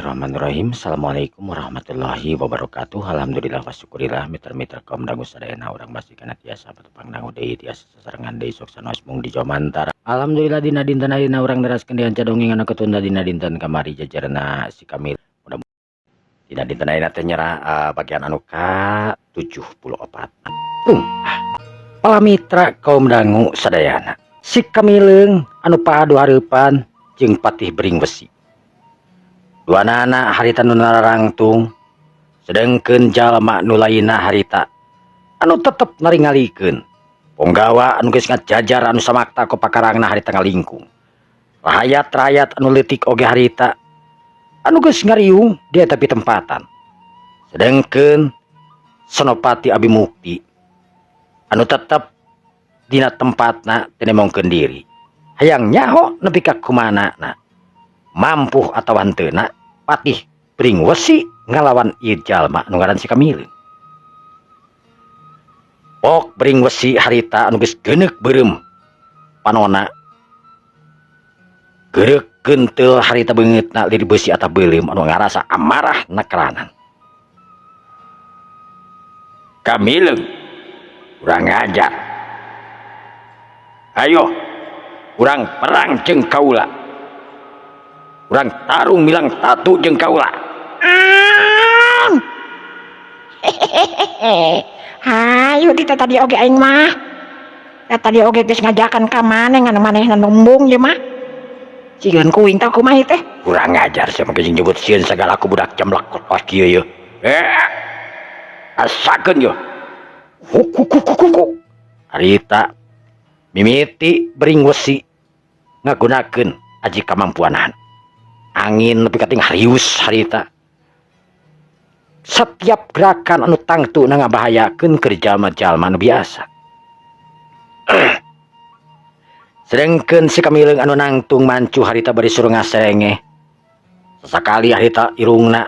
Bismillahirrahmanirrahim. Assalamualaikum warahmatullahi wabarakatuh. Alhamdulillah wa syukurillah, mitra-mitra kaum dangu sadayana, urang masih kana tiasa patepang dangu deui, tiasa sasarengan deui sok sanaos mung di Jomantara. Alhamdulillah, dina dinten ayeuna urang neraskeun deui dongeng anu ketunda dina dinten kamari, jajarna si Kamil. Mudah dina dinten ayeuna teh nyerah bagian anu ka 74. Ah. Pala mitra kaum dangu sadayana. Si Kamileung anu paadu hareupan jeung Patih Bering Wesi. Duanana harita nu narangtung, sedangkeun jalma nu lainna harita anu tetep naringalikeun. Ponggawa anu geus ngajajar anu samakta ku pakarangna harita ngalingkung. Rahayat-rahayat anu leutik oge harita anu geus ngariung di eta pitempatan. Sedangkeun Senopati Abimukti anu tetep dina tempatna teu nemongkeun diri. Hayang nyaho nepi ka kumaha na mampu atawa henteu na Patih Bring Wesi ngalawan ieu jalma anu ngaran si Kamileung. Pok Bring Wesi harita anu geus geuneuk beureum panona, geurek gentel harita beungeutna lir beusi atah beuleum anu ngarasa amarah nakeranan. Kamileung, urang ngajar. Ayo, urang perang jeung kaula. Urang tarung milang tatu jeung kaula. Ah. Hehehe. Hayu di tadi oge aing mah. Da tadi oge geus ngajakan ka maneh, ngan manehna embung ieu mah. Sieun kuing tah kumaha teh? Kurang ajar sia, make nyebut sieun sagala ku budak jemlek kos kieu yeuh. Eh. Rasakeun yeuh. Huk huk huk huk huk. Harita mimiti Bering Wesi ngagunakeun aji kamampuanana. Angin nepi ka ting harius harita. Setiap gerakan anu tangtu na ngabahayakeun keur jalma-jalma anu biasa. Sedangkeun si Kamileung anu nangtung mancu harita bari suruh ngaserengeh. Sasakali harita irungna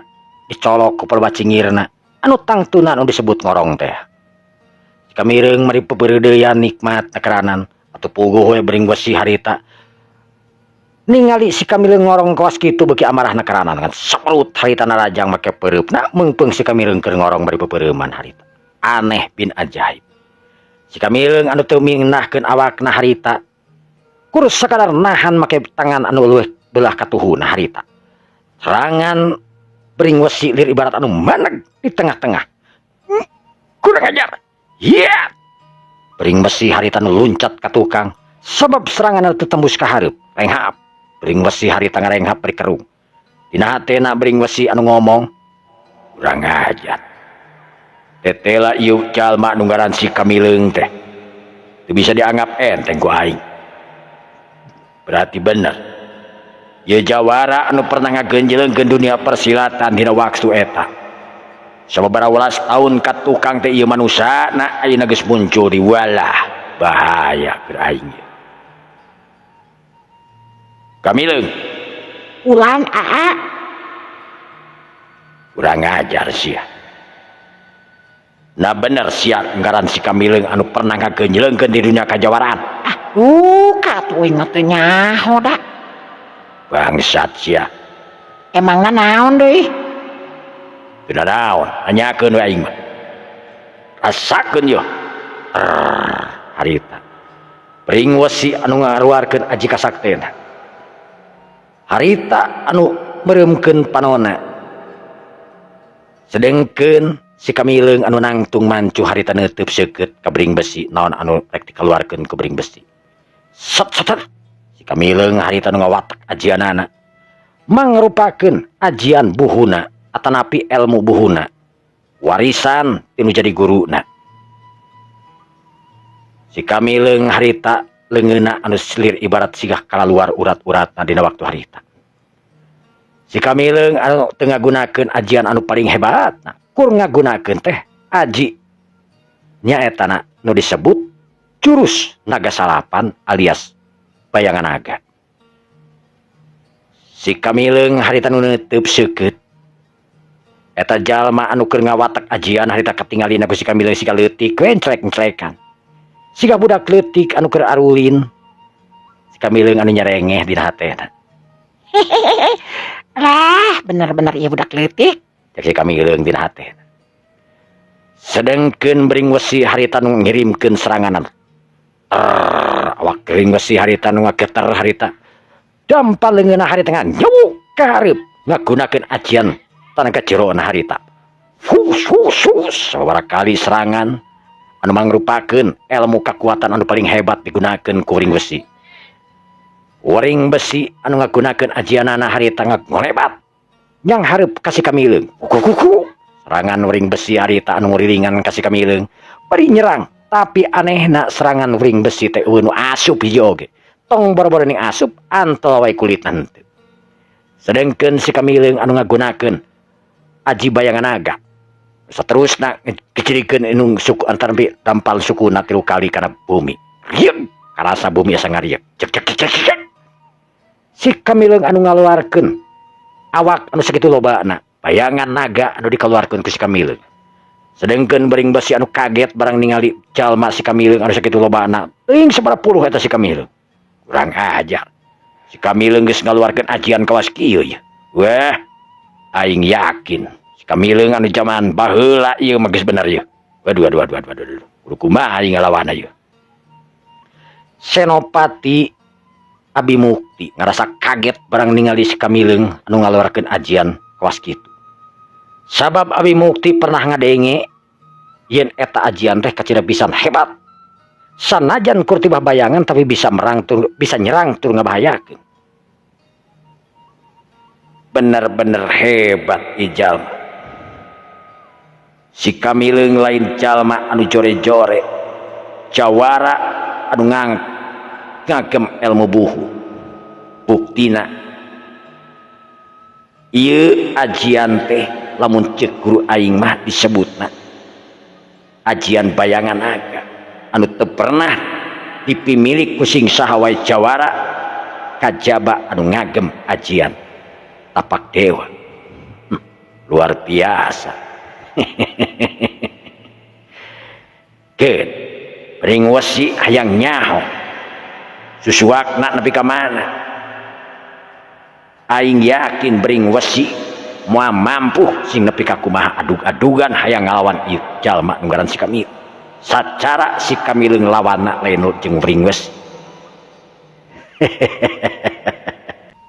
dicolok ku cingirna anu tangtuna anu disebut ngorong teh. Si Kamileung mari pepeureudeyan nikmat nakeranan atuh puguh we Bering Wesi harita. Ningali si Kamileung ngorong kawas kitu, beuki amarah nakeranan kan salut harita narajang make peureupna meungpeung si Kamileung keur ngorong bari pepeureuman harita. Aneh bin ajaib. Si Kamileung anu teu mindahkeun awakna harita, kur sakadar nahan make tangan anu leuwih belah katuhuna harita. Serangan Bering Wesi lir ibarat anu maneg di tengah-tengah. Kurang ajar. Iya. Bering Wesi harita nu luncat ka tukang sabab serangan teu tembus ka hareup. Renghap. Bering Wesi harita ngarenghap bari kerung. Dina hatena Bering Wesi anu ngomong, kurang ajar. Tetela ieu jalma nu ngaran si Kamileung teh. Teu bisa dianggap enteng ku aing. Berarti bener. Ieu jawara anu pernah ngagenjeleungkeun dunia persilatan dina waktu eta. Sababaraha welas tahun ka tukang teh ieu manusia na ayeuna geus muncul di walah, bahaya keur aing. Kamileung. Ulan aa. Kurang ajar sia. Nah, bener sia ngaran si Kamileung anu pernah ngagenjeleungkeun di dunia kajawaraan? Ah, duka tuh aing mah teu nyaho da. Bangsat sia. Emangna naon deui? Teu naon, nanyakeun we aing mah. Rasakeun yeuh. Harita. Bering Wesi anu ngaluarkeun aji kasaktena. Harita anu meureumkeun panona. Sedengkeun si Kamileung anu nangtung mancu harita neuteub seukeut ka Bering Besi, naon anu rek dikaluarkeun ku Bering Besi. Set set set. Si Kamileung harita nu ngawatek ajianana. Mangrupakeun ajian buhuna atanapi ilmu buhuna. Warisan tinu jadi guruna. Si Kamileung harita leungeunna anu selir ibarat sigah kalaluar urat-uratna dina waktu harita. Si Kamileung anu teu ngagunakeun ajian anu paling hebat, nah, kur ngagunakeun teh aji nyaetana nu disebut jurus naga salapan alias bayangan naga. Si Kamileung harita nu neuteub seukeut. Eta jalma anu keur ngawatek ajian harita katingalina ku si Kamileung siga leutik we encrek-encrekan. Siga budak leutik anu keur arulin. Si Kamileung anu nyerengeh dina hatena. Lah, bener-bener ieu budak leutik. Cek si Kamileung dina hate. Sedengkeun Bering Wesi harita nu ngirimkeun serangan. Ter, awak Bering Wesi harita nu ngageter harita. Dampal leungeunna harita nganyuk ka hareup ngagunakeun ajian tanaga jerona harita. Hus hus hus sababaraha kali serangan anu mangrupakeun ilmu kakuatan anu paling hebat digunakeun ku Bering Wesi. Bering Besi anu ngagunakeun ajianana harita ngolebat nyang hareup ka si Kamileung. Kuku serangan Bering Besi harita anu ngurilingan ka si Kamileung bari nyerang, tapi anehna serangan Bering Besi teh euweuh nu asup hiji oge. Tong boro-boro ning asup, antol wae kulitna henteu. Sedengkeun si Kamileung anu ngagunakeun aji bayangan naga saterusna kecirikeun inung suku antar dampal sukuna 3 kali kana bumi. Rieug karasa bumi asa ngariek. Cek cek cek cek cek. Si Kamileung anu ngaluarkeun awak anu sakitu lobana, bayangan naga anu dikaluarkeun ku si Kamileung. Sedengkeun Bering Besi anu kaget barang ningali jalma si Kamileung anu sakitu lobana, teuing sabaraha puluh eta si Kamileung. Kurang ajar. Si Kamileung geus ngaluarkeun ajian kawas kieu ye. Wah, aing yakin si Kamileung anu jaman baheula ieu mah geus bener ieu. Waduh waduh waduh waduh waduh. Kudu kumaha aing ngalawanna ieu. Senopati Abi Mukti ngarasa kaget barang ningali si Kamileung anu ngaluarkeun ajian kawas kitu. Sabab Abi Mukti pernah ngadenge yen eta ajian teh kacida pisan hebat. Sanajan kur tibah bayangan tapi bisa merang tur, bisa nyerang tur ngabahayakeun. Bener-bener hebat ijal. Si Kamileung lain jalma anu jore-jore, jawara anu ngagem ilmu buhu. Buktina ieu ajian teh lamun ceuk guru aing mah disebutna ajian bayangan naga anu teu pernah dipimilik ku sing saha wae jawara kajaba anu ngagem ajian tapak dewa. Luar biasa. Keun Bering Wesi hayang nyaho susuakna nepi ka mana. Aing yakin Bering Wesi moal mampu sing nepi ka kumaha adug-adugan hayang ngalawan ieu jalma nu ngaran si Kamileung. Sacara si Kamileung lawanna lain jeung Bering Wesi.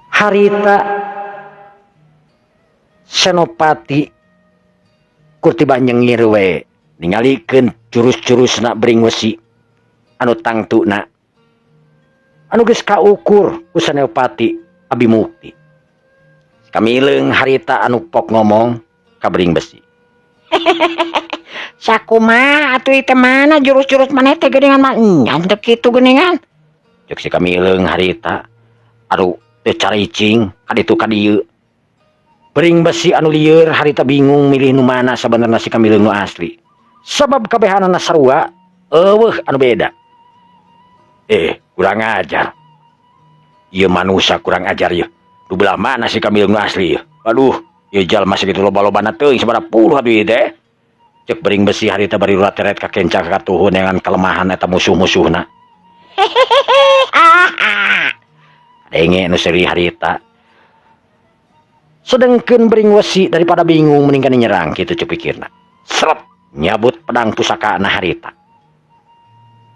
Harita Senopati kurtiba nyengir we ningalikeun jurus-jurusna Bering Wesi anu tangtuna anu geus kaukur ku Senopati Abi Mukti. Kamileung harita anu pok ngomong ka Bering Besi. Sakumaha atuh ieu teh mana jurus-jurus maneh teh geuningan mah nyan teu kitu geuningan. Cek si Kamileung harita aduh teu caricing ka ditu ka dieu. Bering Besi anu lieur harita bingung milih nu mana sabenerna si Kamileung nu asli. Sabab kabehanana sarua eueuh anu beda. Kurang ajar. Ieu manusia kurang ajar ieu. Nu belah mana si Kamileung nu asli ieu? Aduh, ieu jalma sakitu loba-lobana teuing sabaraha puluh atuh ieu teh. Cek Bering Besi harita bari urat teret ka kenca ka katuhun dengan kelemahan eta musuh-musuhna. Denge nu seuri harita. Sedengkeun Bering Wesi daripada bingung mendingan nyerang kitu cek pikirna. Srep nyabut pedang pusaka na harita.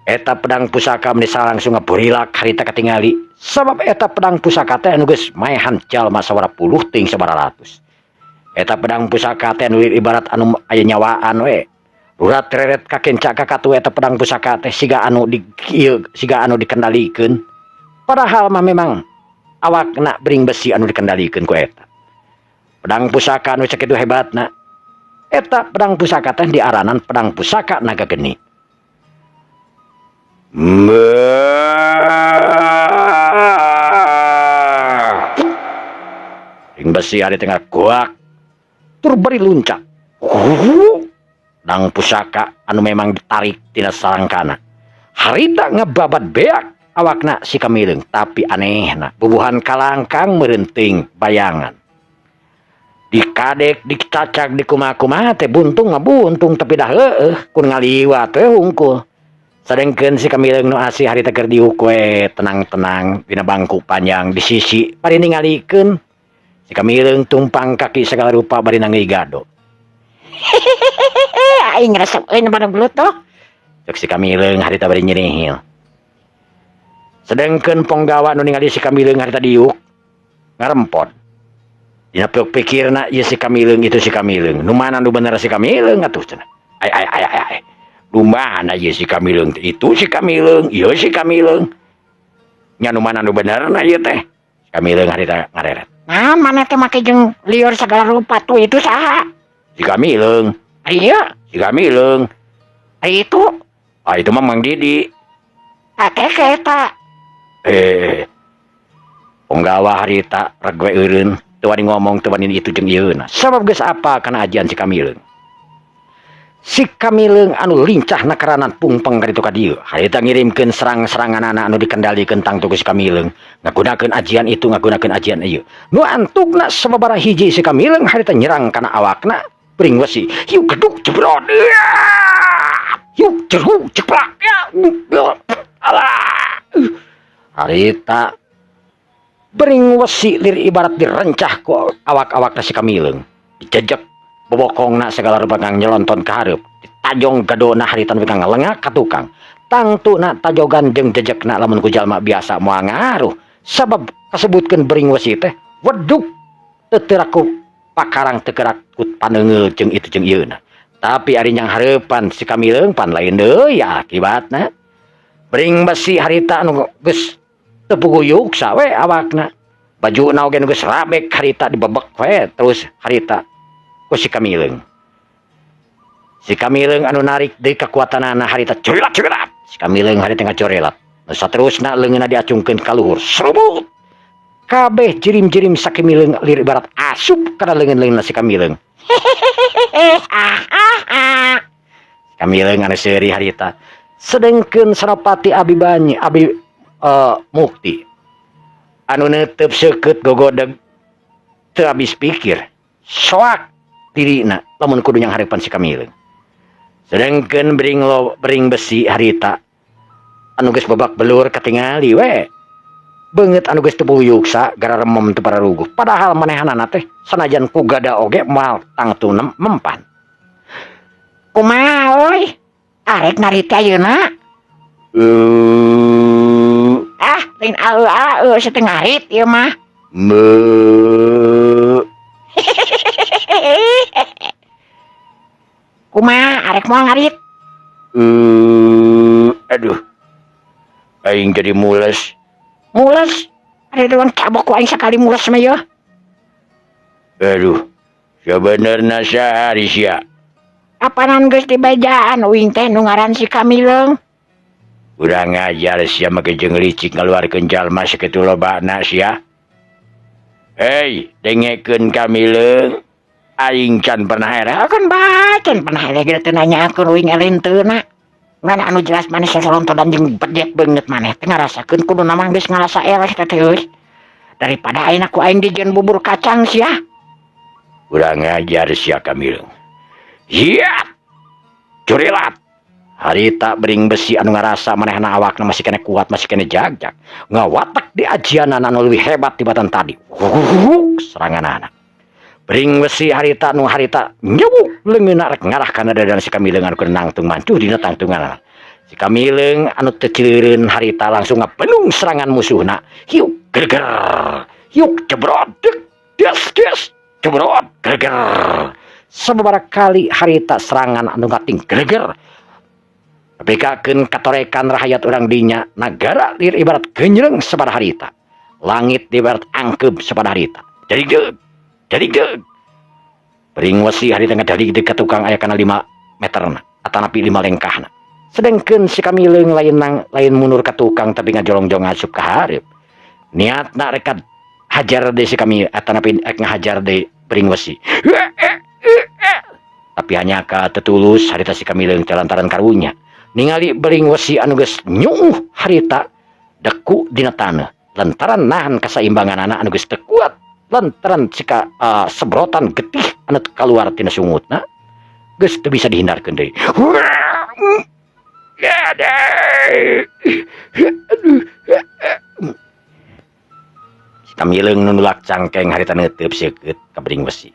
Eta pedang pusaka meni langsung ngaburilak harita katingali. Sabab eta pedang pusaka teh anu geus maehan jalma sabaraha puluh ting sabaraha ratus. Eta pedang pusaka teh anu ibarat anu aya nyawaan we. Urat reret ka kenca ka katu eta pedang pusaka teh siga anu di ieu siga anu dikendalikeun. Padahal mah memang awakna Bering Besi anu dikendalikeun ku eta. Pedang pusaka anu sakitu hebatna. Eta pedang pusaka teh diaranan pedang pusaka naga geni. Bering Besi ari tengah goak tur bari luncat. Pedang pusaka anu memang ditarik tina sarangkana. Harita ngebabat beak awakna si Kamileung, tapi anehna bubuhan kalangkang merenting bayangan. Dikadek, dicacak, dikumaha-kumaha teh buntung ngabuntung tapi dah heueuh kun ngaliwat we hungkul. Sedangkan si Kamileung nu asih harita keur diuk we tenang-tenang dina bangku panjang di sisi bari ningalikeun si Kamileung tumpang kaki segala rupa bari nangeui gado. Hehehe, aing resep euy nu pada belut tuh. Cek si Kamileung harita bari nyerihil. Sedangkan ponggawa nu ningali si Kamileung harita diuk ngarempot. Dina pikirna ieu si Kamileung itu si Kamileung. Nu mana nu bener si Kamileung atuh cenah. Ay ay ay ay ay. Nu mana ieu si Kamileung teh? Itu si Kamileung, ieu si Kamileung. Nya nu mana nu benerna ieu teh? Si Kamileung harita ngareret. Nah, mana teh make jeung lieur segala rupa tuh itu saha? Si Kamileung, Iya, si Kamileung. Itu Ah, itu mah Mang Didi. Kakek eta. Eh. Ponggawa harita reg we eureun, teu wani ngomong, teu wani itu jeung ieuna. Sabab geus apa kana ajian si Kamileung. Si Kamileung anu lincah nakaranan pungpeng ka ditu ka dieu. Harita ngirimkeun serang-seranganana anu dikendalikeun tangtu ku si Kamileung. Ngagunakeun ajian itu, ngagunakeun ajian ieu. Nu antugna sababaraha hiji si Kamileung harita nyerang kana awakna bering wesi. Hiu geduk jebrot. Hiu jeruk jeplak. Alah. Harita bering wesi lir ibarat direncah ku awak-awakna si Kamileung. Dijejek bobokongna segala rupa kang nyelonton ka hareup. Ditajong gadona harita nepi ka ngalengak ka tukang. Tangtuna tajogan jeung jejekna lamun ku jalma biasa moal ngaruh. Sabab kasebutkeun bering wesi teh weduk teu teurak ku pakarang, teu teurak ku paneunggeul jeung itu jeung ieuna. Tapi ari nyang hareupan si Kamileung pan lain deui akibatna. Bering besi harita anu geus teu puguyuksa we awakna. Bajuna oge nu geus rabek harita dibebek we terus harita ku si Kamileung. Si Kamileung anu narik deui kakuatanana harita curilat curilat. Si Kamileung harita ngacorelat. Nu saterusna leungeunna diacungkeun ka luhur. Serubut. Kabeh jirim-jirim sakimileung lir ibarat asup kana leungeun-leungeunna si Kamileung. Hehehe, ah ah ah. Si Kamileung anu seuri harita. Sedengkeun Senopati Abi Banyi, Abi Mukti anu neuteup seukeut gogodeg teu habis pikir. Soak dirina lamun kudu nyang hareupan si Kamileung. Sedengkeun bering lo bering besi harita anu geus babak belur katingali we. Beungeut anu geus teu puyuksa gara remem teu pararuguh. Padahal manehanana teh sanajan ku gada oge moal tangtuna mempan. Kumaha euy? Arek narit ayeuna? Ah, lain aeu aeu setengah ngarit ieu mah. Me. Kumaha arek moal ngarit? Aduh. Aing jadi mules. Mules? Ari doang cabok ku aing sakali mules mah yeuh. Aduh. Sebenarnya sehari sia. Apanan geus dibejaan uing teh nu ngaran si Kamileung. Urang ngajar sia make jeung licik ngaluarkeun jalma sakitu lobana sia. Hei, dengekeun Kamileung. Aing can pernah era. Kan bae can pernah eleh ge teu nanyakeun uing eleh henteu na. Ngan anu jelas maneh sasalontonan jeung bejet beungeut maneh teh ngarasakeun kuduna mah geus ngarasa eleh teh teh euy. Daripada ayeuna ku aing dijieun bubur kacang sia. Urang ngajar sia Kamileung. Hiat! Curilat! Harita bering besi anu ngarasa manehna awakna masih kene kuat, masih kene jagjag. Ngawatak di ajianana anu leuwih hebat tibatan tadi. Huhuhuh, seranganana. Bering besi harita nu harita nyewuk leungeunna rek ngarah kana dadan si Kamileung anu keur nangtung mancuh dina tangtunganana. Si Kamileung anu teu cileureun harita langsung ngabenung serangan musuhna. Hiuk gerger. Hiuk jebrot dek des des jebrot gerger. Sababaraha kali harita serangan anu ngating greger. Nepikakeun katorekan rahayat urang dinya, nagara lir ibarat genjreng sabada harita. Langit ibarat angkeub sabada harita. Jadi deug, jadi deug. Bering wesi harita ngadalig deuk ka tukang aya kana 5 meterna atanapi 5 lengkahna. Sedengkeun si Kamileung lain nang, lain mundur ka tukang tapi ngajolongjong asup ka hareup. Niatna rek hajar deui si Kamileung atanapi rek ngahajar deui bering wesi. Tapi hanya ka tetulus harita si Kamileung teh lantaran karunya. Ningali bering wesi anu geus nyuuh harita deku dina taneuh lantaran nahan kasaimbanganana anu geus teu kuat lantaran sika sebrotan getih anu kaluar tina sungutna geus teu bisa dihindarkeun deui. Aduh. Si Kamileung nu nulak cangkeng harita neuteub seukeut ka beding besi.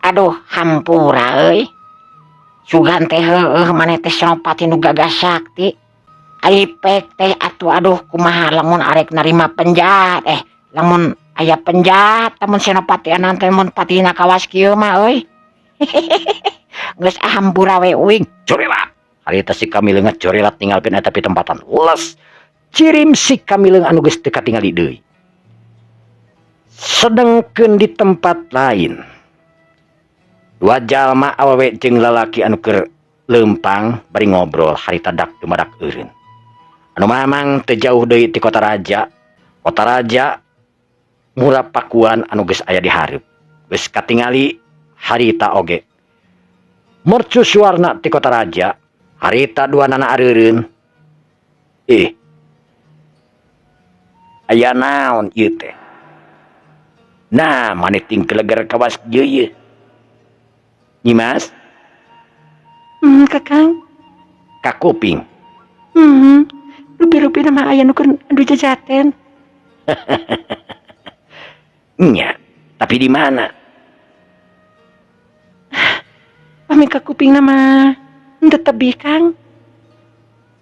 Aduh, hampura euy. Sugan teh heueuh maneh teh Senopati nu gagah sakti. Ari pek teh atuh aduh kumaha lamun arek narima penjahat lamun aya penjahat lamun Senopati anan teh mun patihna kawas kieu mah euy. Geus ah hampura we uing. Corelat. Harita si Kamileung corelat ninggalkeun eta pitempatan. Les cirim si Kamileung anu geus teu katingali deui. Sedengkeun di tempat lain, dua jalma awewe jeung lalaki anu keur leumpang bari ngobrol harita dak dumadak eureun. Anu mamang teu jauh deui ti kota raja. Kota raja Mura Pakuan anu geus aya di hareup. Geus katingali harita oge. Mercusuarna ti kota raja, harita dua nana areureun. Ih. Aya naon ieu teh? Nah, maneh ting geleger kawas kieu ieu. Nyimas? Kakang. Kakuping. Rupi-rupi nama aya nu keur adu jajaten. Nya, tapi di mana? Pami kakuping nama henteu tebih, Kang.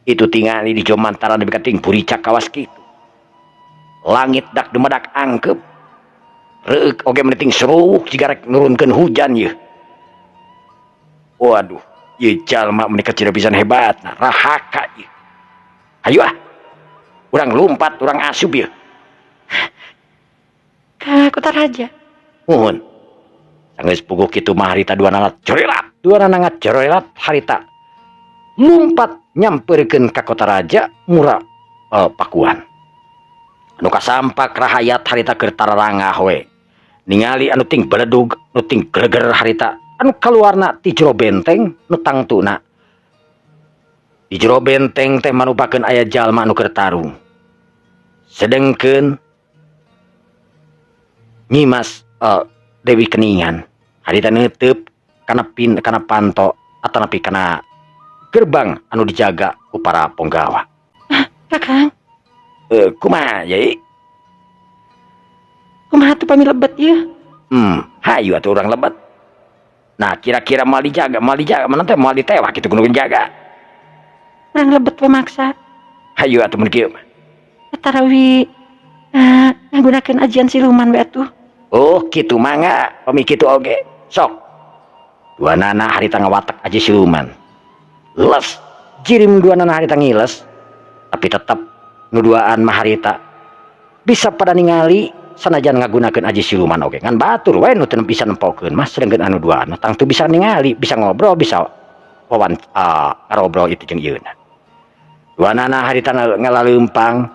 Itu tingali di Jomantara nepi ka ting puricak kawas kitu. Langit dak dumadak angkep. Reueuk oge meni ting seruuk jiga rek nurunkeun hujan yeuh. Waduh, ieu jalma meni kacida pisan hebatna, rahaka ieu. Hayu ah. Urang lumpat, urang asup ieu. Ka kota raja. Muhun. Sanggeus puguh kitu mah harita dua nana corelat, dua nana ngacorelat harita. Lumpat nyamperkeun ka kota raja Mura Pakuan. Anu kasampak rahayat harita keur tararangah we. Ningali anu ting beledug, anu ting geleger harita, anu kaluarna ti jero benteng nu tangtuna. Di jero benteng teh manupakeun aya jalma anu keur tarung. Sedengkeun Nyimas Dewi Keningan harita neuteub kana pin kana panto atanapi kana gerbang anu dijaga ku para ponggawa. Kakang. Kumaha yai? Kumaha tuh pami lebet ieu? Hayu atuh urang lebet. Nah, kira-kira moal dijaga, mana teh moal ditewak kitu kudu jaga. Urang lebet we maksa. Hayu atuh mun kieu mah. Tarawi ngagunakeun ajian siluman we atuh. Oh, kitu mangga, pami kitu oge. Sok. Dua nana harita ngawatek aji siluman. Les, jirim dua nana harita ngiles, tapi tetep nu duaan mah harita bisa pada ningali sanajan ngagunakeun aji siluman oge. Ngan batur we nu teu bisa nempokeun mah sedengkeun anu duaan mah tangtu bisa ningali, bisa ngobrol, bisa wawan ngarobrol itu jeung ieuna. Dua nana harita ngalaleumpang,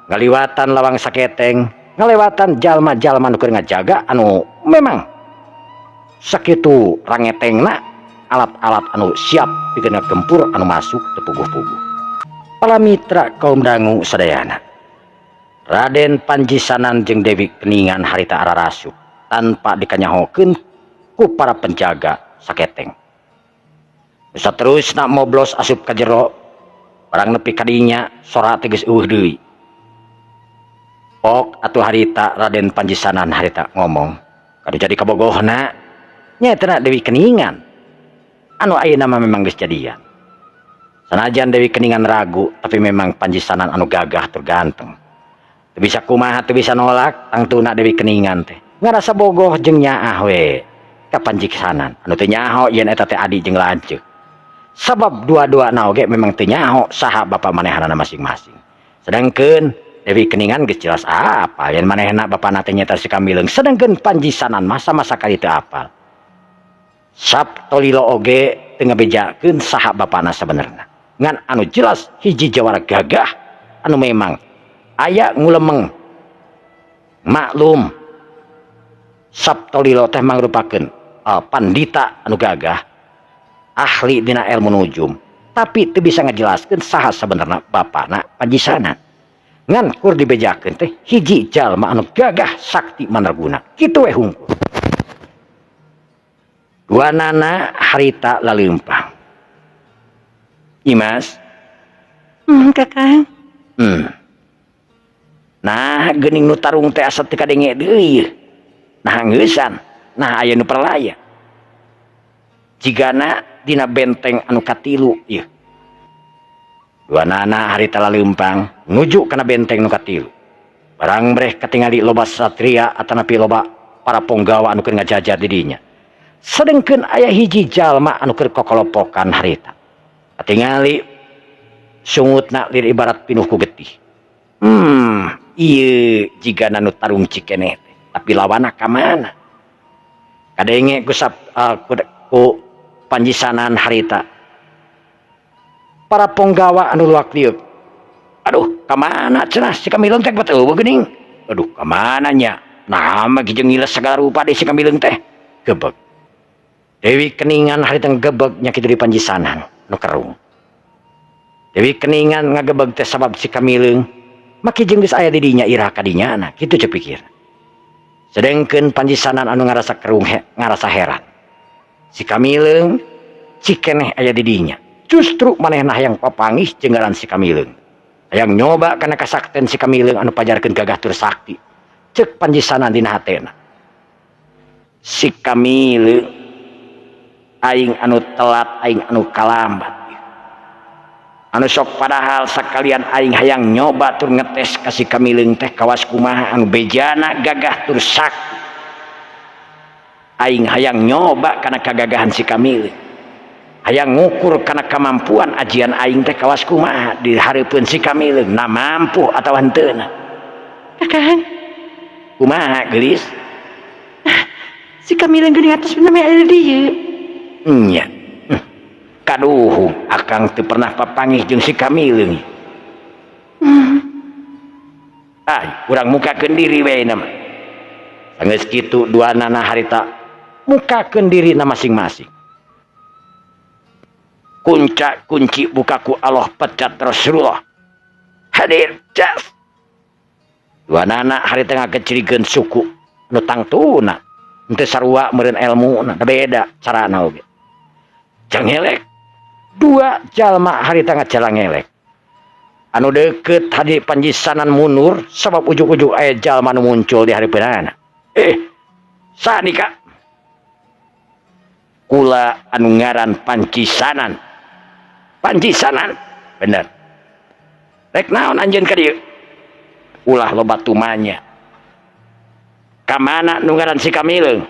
ngaliwatan lawang saketeng, ngalewatan jalma-jalma nu keur ngajaga anu memang sakitu rangetengna alat-alat anu siap pikeun gempur anu masuk teu puguh-puguh. Para mitra kaum dangu sadayana, Raden Panji Sanan jeung Dewi Keningan harita ararasup tanpa dikanyahokeun ku para penjaga saketeng. Saterusna moblos asup ka jero, barang nepi ka dinya sora teh geus eueuh deui. Pok atuh harita Raden Panji Sanan harita ngomong, kadu jadi kabogohna nyaeta Dewi Keningan anu ayeuna mah memang geus jadian. Sanajan Dewi Keningan ragu, tapi memang Panji Sanan anu gagah tur ganteng. Teu bisa kumaha, teu bisa nolak, tangtuna Dewi Keningan teh ngarasa bogoh jeung nyaah we ka Panji Sanan. Anu teu nyaho yen eta teh adi jeung lanceuk. Sabab dua-duana oge memang teu nyaho saha bapa manehanana masing-masing. Sedangkeun Dewi Keningan geus jelas apa yen manehna bapana teh nyaeta si Kamileung, sedangkeun Panji Sanan mah sama sakali teu apal. Saptolilo oge teu ngabejakeun saha bapana sabenerna. Ngan anu jelas hiji jawara gagah anu memang aya ngulemeng. Maklum Saptolilo teh mangrupakeun pandita anu gagah, ahli dina ilmu nujum, tapi teu bisa ngajelaskeun saha sabenerna bapana Panji Sanan. Ngan kur dibejakeun teh hiji jalma anu gagah sakti mandraguna. Kitu we hungkul. Dua nana harita laleumpang. Imas. Kakang. Nah, geuning nu tarung teh asa teu kadenge deui. Nah, ngeusan. Nah, aya nu perlaya. Jigana dina benteng anu katilu ieu. Duanana harita laleumpang nuju kana benteng nu katilu. Barang breh katingali loba satria atanapi loba para ponggawa anu keur ngajajar di dinya. Sedengkeun aya hiji jalma anu keur kokolopokan harita. Katingali sungutna lir ibarat pinuh ku getih. Ieu jigana nu tarung cikeneh teh, tapi lawanna ka mana? Kadenge ku ku panjisanan harita. Para ponggawa anu luak liuk. Aduh, ka mana cenah si Kamileung teh bet eueuh geuning. Aduh, ka mana nya? Nah, mah jeung ngiles sagala rupa deui si Kamileung teh. Gebeg. Dewi Keningan harita ngegebeg nya kitu di panjisanan nu kerung. Dewi Keningan ngagebeg teh sabab si Kamileung maki jeung geus aya di dinya iraha ka dinya na kitu ceuk pikir. Sedengkeun panjisanan anu ngarasa kerung ngarasa heran. Si Kamileung cikeneh aya di dinya. Justru manehna hayang papanggih jeung ngaran si Kamileung. Hayang nyoba kana kasakten si Kamileung anu pajarkeun gagah tur sakti. Ceuk panjisanan dina hatena. Si Kamileung aing anu telat, aing anu kalambat. Anu sok padahal sakalian aing hayang nyoba tur ngetes ka si Kamileung teh kawas kumaha anu bejana gagah tur sakti. Aing hayang nyoba kana kagagahan si Kamileung. Hayang ngukur kana kemampuan ajian aing teh kawas kumaha di hareupeun si Kamileung, na mampu atawa henteuna. Kakang. Kumaha geulis? Si Kamileung geuning atos namanya aya di dieu. Nya. Kaduhung akang teu pernah papanggih jeung si Kamileung. Ay, urang mukakeun diri we na mah. Sanggeus kitu duanana harita mukakeun dirina masing-masing. Kunca kunci bukaku Allah pecat Rasulullah. Hadir jas. Duanana harita ngagecirikeun suku nu tangtuna. Henteu sarua meureun elmuna, da beda carana oge. Jangelek. Dua jalma harita ngajalangelek. Anu deukeut hadi panjisanan mundur sabab ujug-ujug aya jalma nu muncul di hareupeunana. Sanika kula anu ngaran Pancisanan. Pancisanan bener. Rek naon anjeun ka dieu? Ulah loba tumanya. Ka mana nu ngaran si Kamileung?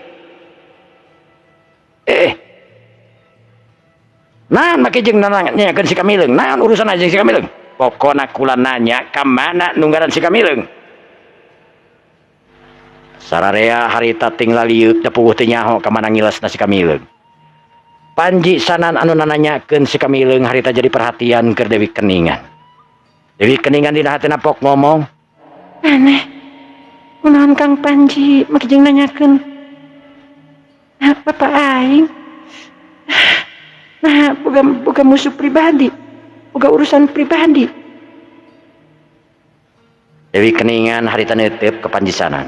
Naon make jeung nanyakeun si Kamileung? Naon urusan jeung si Kamileung? Pokona kula nanya ka mana nu ngaran si Kamileung? Sararea harita ting laliuk da puguh teu nyaho ka mana ngilesna si Kamileung. Panji sanan anu nananyakeun si Kamileung harita jadi perhatian keur Dewi Keningan. Dewi Keningan dina hatina pok ngomong, Aneh. Kunaon Kang Panji make jeung nanyakeun? Nah, bapak aing. Nah, boga musuh pribadi, boga urusan pribadi. Dewi Keningan harita neuteup ka Panjisanan.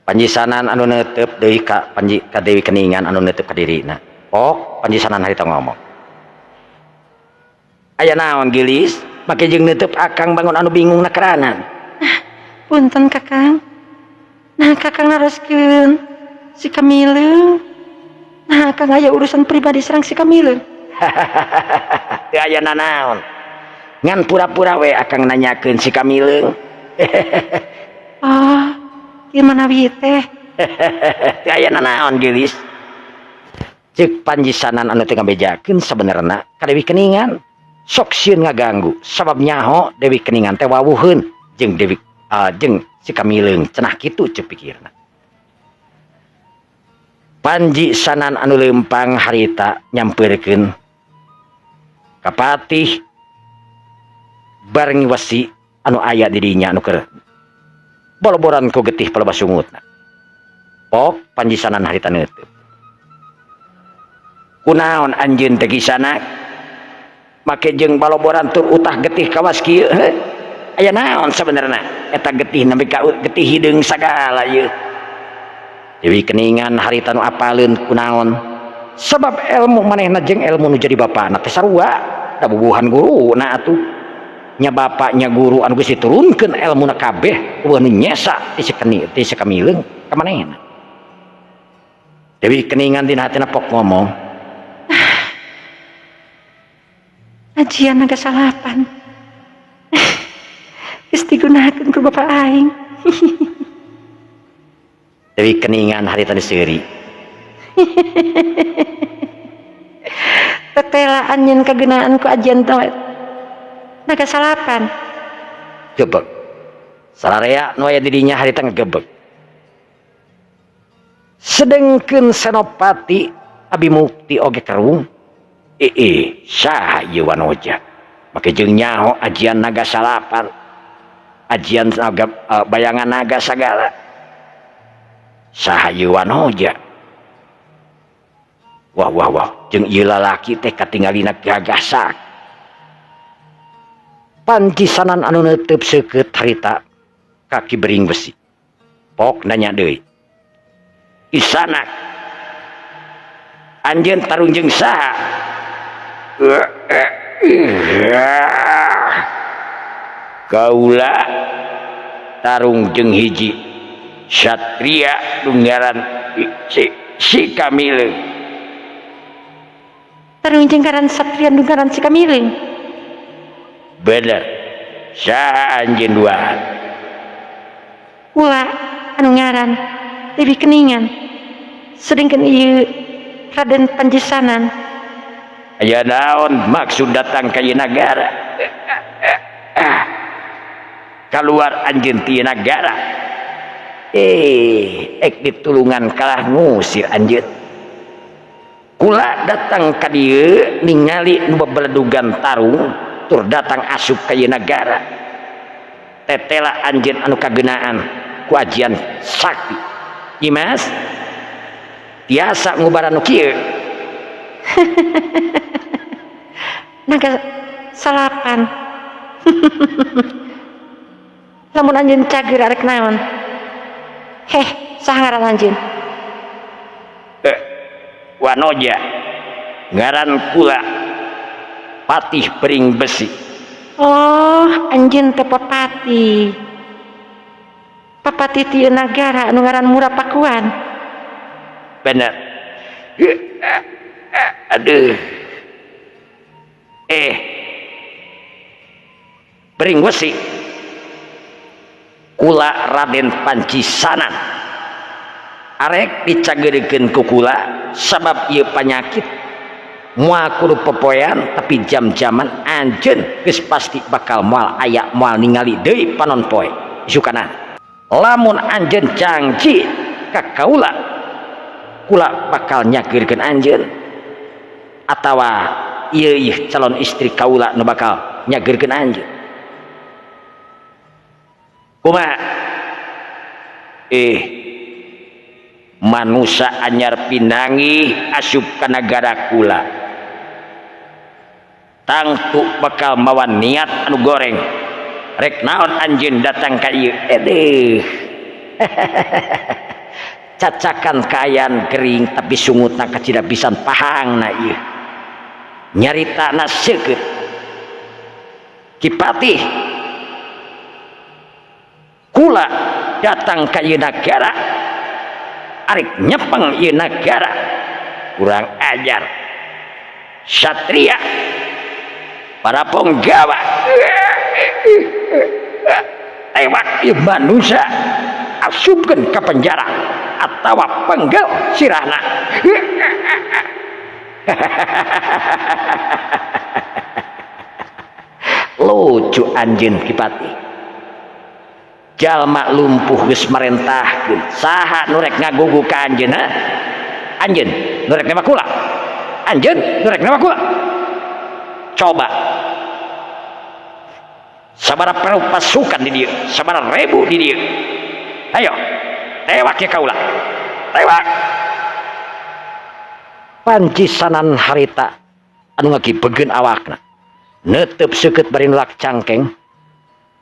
Panjisanan anu neuteup deui ka Panji ka Dewi Keningan anu neuteup ka dirina. Pok Panjisanan harita ngomong. Aya naon geulis? Make jeung neuteub akang bangun anu bingung na keranan. Ah, punten Kakang. Nah, Kakang naroskeun si Kamileung. Nah, Akang aya urusan pribadi sareng si Kamileung. Teu aya nanaon. Ngan pura-pura we akang nanyakeun si Kamileung. Oh, kieu manawi teh. Teu aya nanaon geulis. Ceuk Panjisanan anu teu ngabejakeun sabenerna ka Dewi Keningan. Sok sieun ngaganggu sabab nyaho Dewi Keningan teh wawuheun jeung Dewi jeung si Kamileung cenah kitu ceuk pikirna. Panji sanan anu leumpang harita nyampeurkeun ka patih bareng wesi anu aya di dinya anu keur boloboran ku getih palebah sungutna. Pok Panji sanan harita neuteub. Kunaon anjeun teh kisana? Make jeung baloboran tur utah getih kawas kieu heuh. Aya naon sabenerna? Eta getih nepi ka getih hideung sagala ieu. Dewi Keningan harita nu apaleun kunaon? Sabab ilmu manehna jeung ilmu nu jadi bapana teh sarua, da bubuhan guruna atuh. Nya bapaknya guru anu geus diturunkeun elmuna kabeh eueuh nu nyesa ti si keni ti si Kamileung ka manehna. Dewi Keningan dina hatina pok ngomong, Ajian naga salapan. Geus digunakeun ku bapa aing. Dewi Keningan harita seuri. Tetela anjeun kageunaan ku ajian teh naga salapan. Gebeg. Sararea nu aya di dinya harita ngegebeg. Sedengkeun Senopati Abi Mukti oge kerung. Ih, saha ieu Wanoja? Make jeung nyaho ajian naga salapan. Ajian naga bayangan naga sagala. Saha ieu Wanoja? Wah wah wah, jeung ieu lalaki teh katingalina gagah sak. Pancisanan anu neuteub seukeut harita kaki bering besi. Pok nanya deui. Isanak anjeun tarung jeung saha? Kaula tarung jeung hiji satria nu ngaran si Kamileung. Tarung jeung ngaran satria nu ngaran si Kamileung. Bener. Saha anjeun duaan? Kula anu ngaran Dewi Keningan. Sedengkeun ieu Raden Panjisanan. Aya naon maksud datang ka ieu nagara? Kaluar anjeun ti ieu nagara. Ek ditulungan kalah ngusir anjeun. Kula datang ka dieu ningali nu babeledugan tarung tur datang asup ka ieu nagara. Tetela anjeun anu kageunaan ku ajian sakti. Nyimas tiasa ngubaran nu kieu. Naga salapan. Lamun anjeun cager arek naon? Heh, saha ngaran anjeun? Wanoja ngaran kula Patih Bering Besi. Oh, anjeun teh papati. Papati ti nagara anu ngaran Mura Pakuan. Bener. Aduh. Bering Besi. Kula Raden Pancisanan. Arek dicageurekeun ku kula sabab ieu panyakit moal kudu popoean tapi jam-jaman anjeun geus pasti bakal moal aya moal ningali deui panon poe isukana. Lamun anjeun janji ka kaula, kula bakal nyageurkeun anjeun atawa ieu ieu calon istri kaula nu bakal nyageurkeun anjeun. Kumaha? Manusa anyar pinangi asup ka nagara kula. Tangtu bakal mawa niat anu goreng. Rek naon anjeun datang ka ieu? Edeh. Cacakan kaayaan gering tapi sungutna kacida pisan pahangna ieu. Nyaritana seukeut. Ki Patih kula datang ka ieu nagara arek nyepeng ieu nagara. Kurang ajar. Satria para penggawa tewak ieu manusia asupkeun ka penjara atawa penggal sirahna. Lucu anjeun Ki Patih. Jalma lumpuh geus marentahkeun. Saha nu rek ngagugu ka anjeun, ha? Anjeun nu rek nembak kula. Anjeun nu rek nembak kula. Coba. Sabaraha perlu pasukan di dieu, sabaraha ribu di dieu. Ayo, tewak ya kaula. Tewak. Pancisanan harita anu ngagibegeun awakna. Neuteub seukeut bari nulak cangkeng.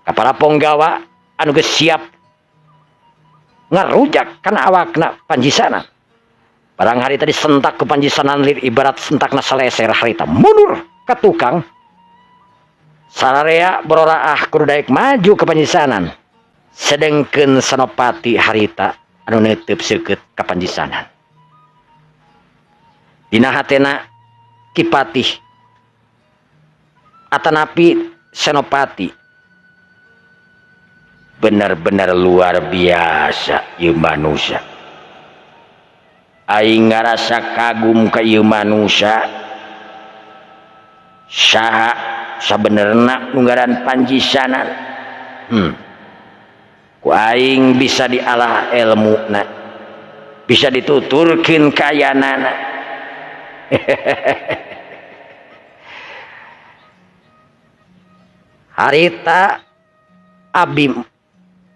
Ka para ponggawa anu geus siap ngarujak kana awakna Pancisanan. Barang harita disentak ku Panji Sananlir ibarat sentakna saleser harita mundur ka tukang. Sararea bororaah kudu daek maju ka Panjisanan. Sedengkeun Senopati harita anu neuteub seukeut ka Panjisanan. Dina hatena Ki Patih atanapi Senopati bener-bener luar biasa ieu manusia. Aing ngarasa kagum ka ieu manusia. Saha sabenerna nu ngaran Panjisanan. Ku aing bisa dialah elmuna, bisa dituturkeun kayanana. Harita Abi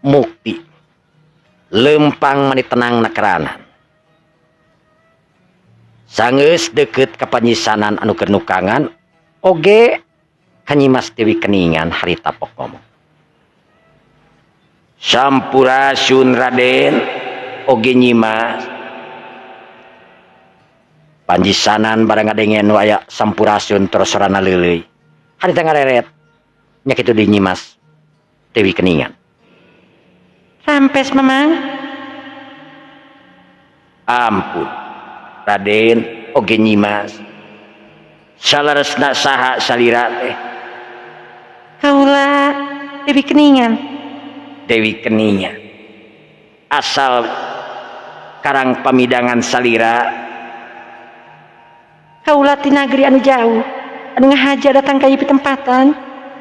Mukti lempang mani tenang nakeranan. Sanggeus deukeut ka Panjisanan anu keur nukangan oge ka Nyimas Dewi Keningan harita pok ngomong. Sampurasun Raden oge Nyimas. Panjisanan barang ngadenge nu aya sampurasun terus sorana leuleuy. Harita ngareret nya kitu di Nyimas Dewi Keningan. Rampes Mamang. Ampun Raden oge Nyimas. Saleresna saha salira teh? Kaula Dewi Keningan. Dewi Keningan. Asal Karang Pamidangan salira. Kaula ti nagri anu jauh, anu ngahaja datang ka ieu pitempatan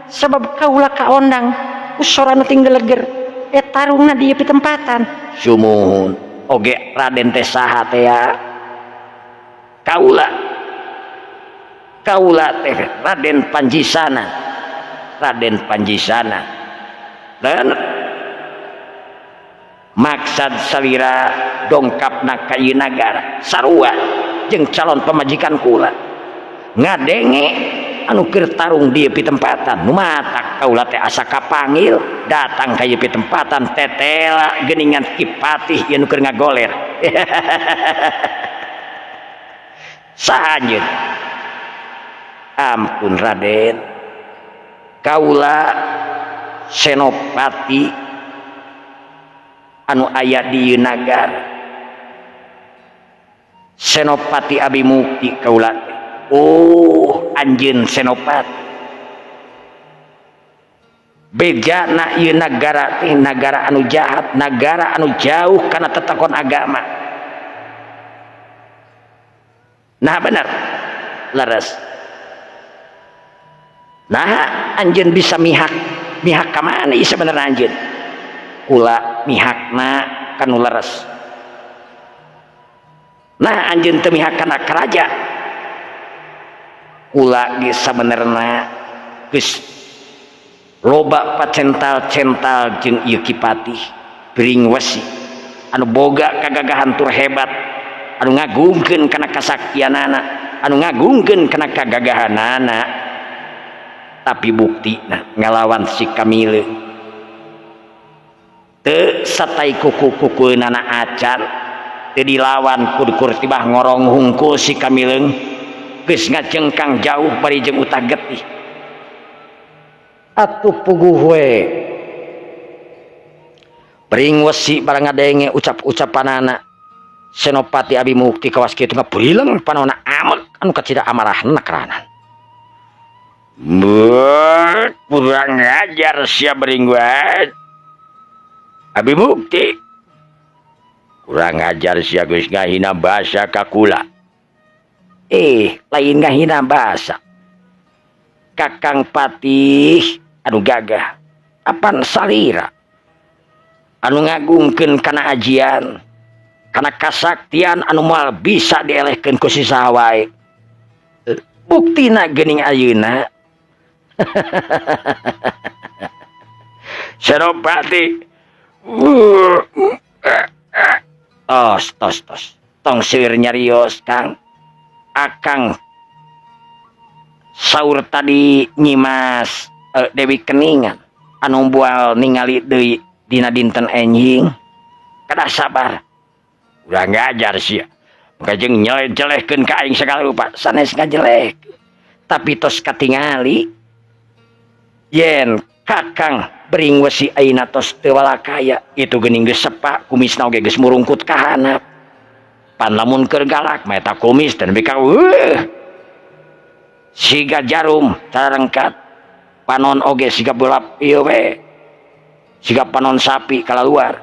sabab kaula kaondang ku sora anu tinggeleger tarungna di ieu pitempatan. Sumuhun oge Raden teh saha teh ya? Kaula. Kaula teh Raden Panjisana. Raden Panjisana. Dan maksad salira dongkapna ka ieu nagara sarua jeung calon pamajikan kula. Ngadenge anu keur tarung di ieu pitempatan, nu matak kaula teh asa kapanggil datang ka ieu pitempatan tetela geuningan Ki Patih ieu nu keur ngagoler. Saha anjeun? Ampun Raden, kaula Senopati anu aya di ieu nagara. Senopati Abi Mukti kaula. Oh, anjeun Senopati. Bejana ieu nagara teh nagara anu jahat, nagara anu jauh kana tetekon agama. Nah bener, leres. Nah anjeun bisa mihak, mihak ka mana ieu sabenerna anjeun? Kula mihakna kanu leres. Nah anjeun teu mihak kana karaja. Kula ge sabenerna geus loba pacental-cental jeung ieu Ki Patih Bringwesi anu boga kagagahan tur hebat, anu ngagungkeun kana kasaktianana, anu ngagungkeun kana kagagahanana. Tapi buktina ngalawan si Kamile teu satai kuku-kukueunana acan, teu dilawan kudukur tibah ngorong hungkul si Kamileung geus ngajengkang jauh bari jeung utah getih. Atuh puguh we Bringwesi barang ngadenge ucap-ucapanana Senopati Abi Mukti kawas kitu ngapurileng panona amek anu kacida amarahna keranan. Buat kurang ngajar sia Bringwes. Abi Mukti kurang ngajar sia geus ngahina basa ka kula. Lain ngahina basa. Kakang Patih anu gagah apan salira anu ngagungkeun kana ajian, kana kasaktian anu moal bisa dielehkeun ku si saha wae. Buktina geuning ayeuna. Senopati. Tos, tos, tos. Tong seueur nyarios, Kang. Akang saur tadi Nyimas Dewi Keningan anu bual ningali deui dina dinten enjing. Kedah sabar. Udah ngajar sia. Jeung nyeleh-jelehkeun ka aing sagala rupa sanes ngajeleh. Tapi tos katingali yen Kakang Bringwesi ayeuna tos teu walakaya itu geuning geus sepa kumisna oge geus murungkut ka handap. Pan lamun keur galak mah eta kumis teh nepi ka siga jarum tarengkat panon oge siga bolap ieu we siga panon sapi kalaluar.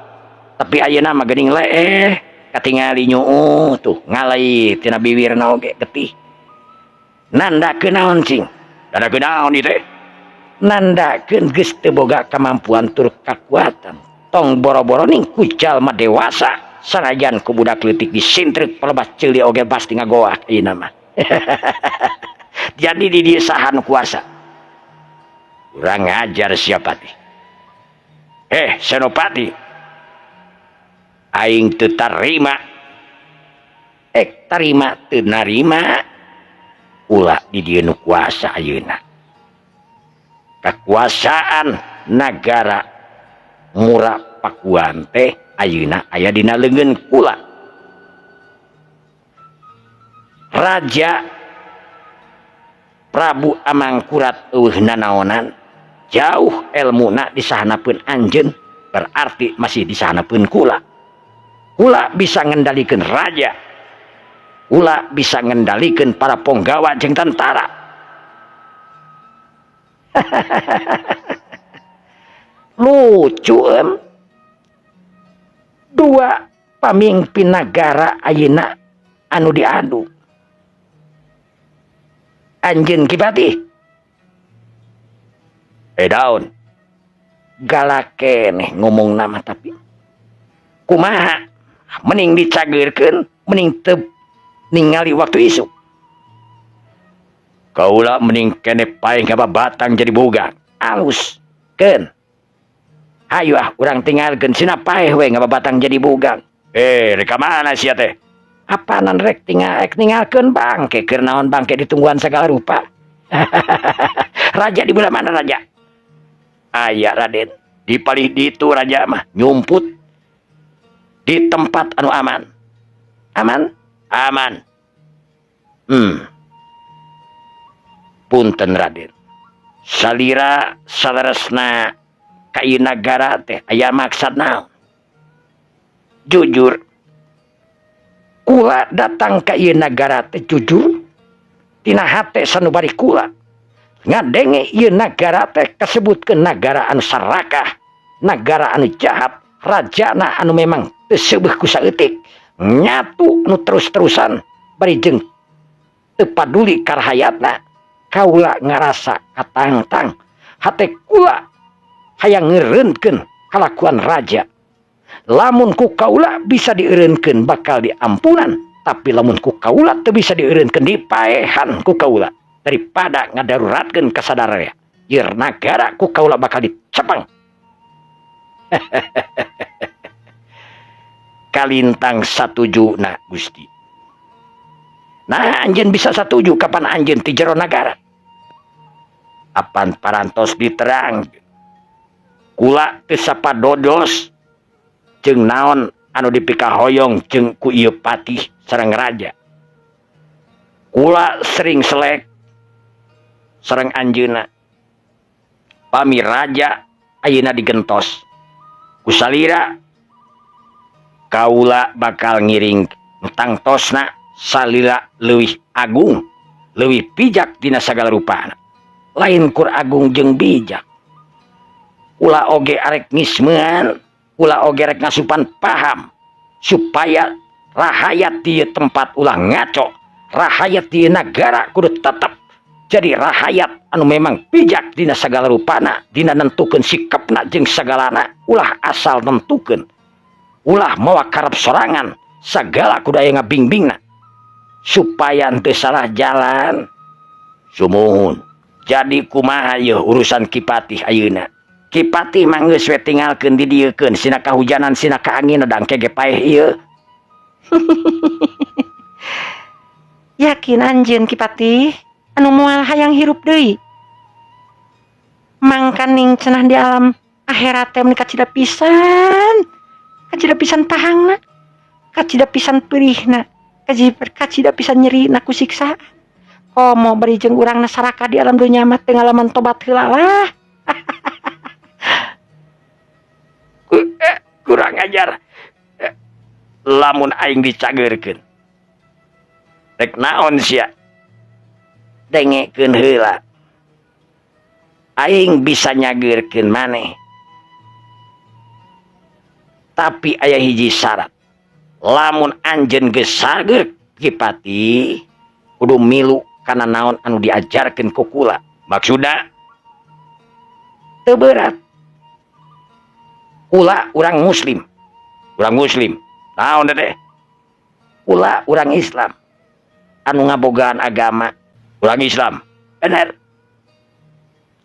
Tapi ayeuna mah geuning leeh katingali nyuuh tuh ngalai tina biwirna oge getih. Nandakeun naon cing? Nandakeun naon ieu teh? Nandakeun geus teu boga kamampuan tur kakuatan. Tong boro-boro ning ku jalma dewasa sanajan ku budak leutik disintreuk palebah ceuli oge pasti ngagoak ayeuna mah. Jadi di dieu saha nu kuasa? Urang ngajar siapa teh? Senopati. Aing teu tarima. Tarima teu narima. Ulah di dieu nu kuasa ayeuna. Kekuasaan nagara Mura Pakuan teh ayeuna aya dina leungeun kula. Raja Prabu Amangkurat eueuh nanaonan jauh elmuna disahanapeun anjeun berarti masih disahanapeun kula. Kula bisa ngendalikeun raja. Kula bisa ngendalikeun para ponggawa jeung tentara. Lucu em. Dua pamimpin nagara ayeuna anu diadu. Anjeun Ki Patih. Daun. Galak keneh ngomong nama tapi kumaha mending dicageurkeun mending teu ningali waktu isuk. Kaula mending kene paeh ngababatang jadi boga. Alus keun. Hayu ah urang tinggalkeun sina paeh we ngababatang jadi boga. Rek ka mana sia teh? Apanan rek tinggal rek ninggalkeun bangke keur naon bangke ditungguan sagala rupa. Raja di belah mana raja? Aya Raden. Di palih ditu raja mah nyumput di tempat anu aman. Aman? Aman. Punten Raden. Salira saleresna ka ieu nagara teh aya maksad naon? Jujur. Kula datang ka ieu nagara teh jujur tina hate sanubari kula. Ngadenge ieu nagara teh kasebutkeun nagara anu sarakah, nagara anu jahat, rajana anu memang teu seubeuh ku saeutik, nyatu anu terus-terusan bari jeung teu paduli ka rahayatna. Kaula ngarasa katangtang, hate kula hayang ngeureunkeun kalakuan raja. Lamun ku kaula bisa dieureunkeun bakal diampunan, tapi lamun ku kaula teu bisa dieureunkeun dipaehan ku kaula daripada ngadaruratkeun kasadaran ieu nagara ku kaula bakal dicepeng. Kalintang satujuna Gusti. Nah anjeun bisa satuju kapan anjeun ti jero nagara? Apan parantos diterang kula teu sapadodos jeung naon anu dipikahoyong jeung ku ieu patih sareng raja. Kula sering selek sareng anjeunna. Pami raja ayeuna digentos ku salira kaula bakal ngiring tangtosna salila leuwih agung leuwih bijak dina sagala rupana. Lain kur agung jeung bijak. Kula oge arek ngismean, kula oge rek ngasupan paham supaya rahayat di tempat ulah ngaco, rahayat di nagara kudu tetep jadi rahayat anu memang bijak dina sagala rupana, dina nentukeun sikapna jeung sagalana, ulah asal nentukeun, ulah mawa karep sorangan, sagala kudu aya ngabingbingna supaya henteu salah jalan. Sumuhun. Jadi kumaha yeuh urusan Ki Patih ayeuna? Ki Patih mah geus we tinggalkeun di dieukeun sina kahujanan sina kaangin da engke ge paeh ieu. Yakin anjeun Ki Patih anu moal hayang hirup deui? Mangkaning cenah di alam akhirat teh meuni kacida pisan. Kacida pisan pahangna, kacida pisan perihna. Kacida pisan nyerina ku siksaan. Komo bari jeung urangna saraka di alam dunya mah teu ngalaman tobat heula lah. Kurang ajar. Lamun aing dicageurkeun. Rek naon sia? Dengekeun heula. Aing bisa nyageurkeun maneh. Tapi aya hiji syarat. Lamun anjeun geus sager Ki Patih kudu milu kana naon anu diajarkeun ku kula. Maksudna teu berat. Kula urang muslim. Urang muslim. Naon teh? Kula urang Islam. Anu ngabogaan agama urang Islam. Bener.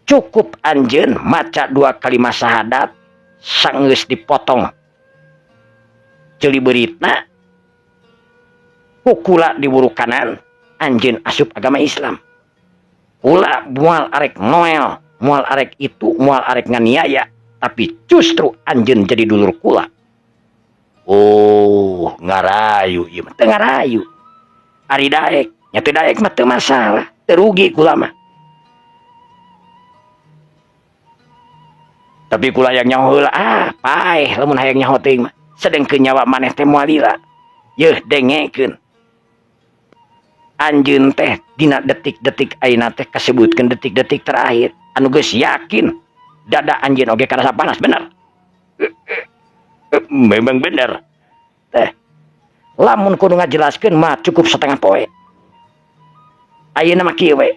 Cukup anjeun maca 2 kalimat syahadat sanggeus dipotong ceuli beuritna ku kula di wuruk kanan anjeun asup agama Islam. Kula moal arek noel, moal arek itu, moal arek nganiaya, tapi justru anjeun jadi dulur kula. Oh, ngarayu ieu mah teu ngarayu. Ari daek, nya teu daek mah teu masalah, teu rugi kula mah. Tapi kula hayang nyaho heula, paeh lamun hayang nyaho teuing mah. Sedengkeun nyawa maneh teh moal lila. Yeuh dengekeun. Anjeun teh dina detik-detik ayeuna teh kasebutkeun detik-detik terakhir anu geus yakin dada anjeun oge karasa panas bener. Memang bener. Teh lamun kudu ngajelaskeun mah cukup setengah poe. Ayeuna mah kieu we.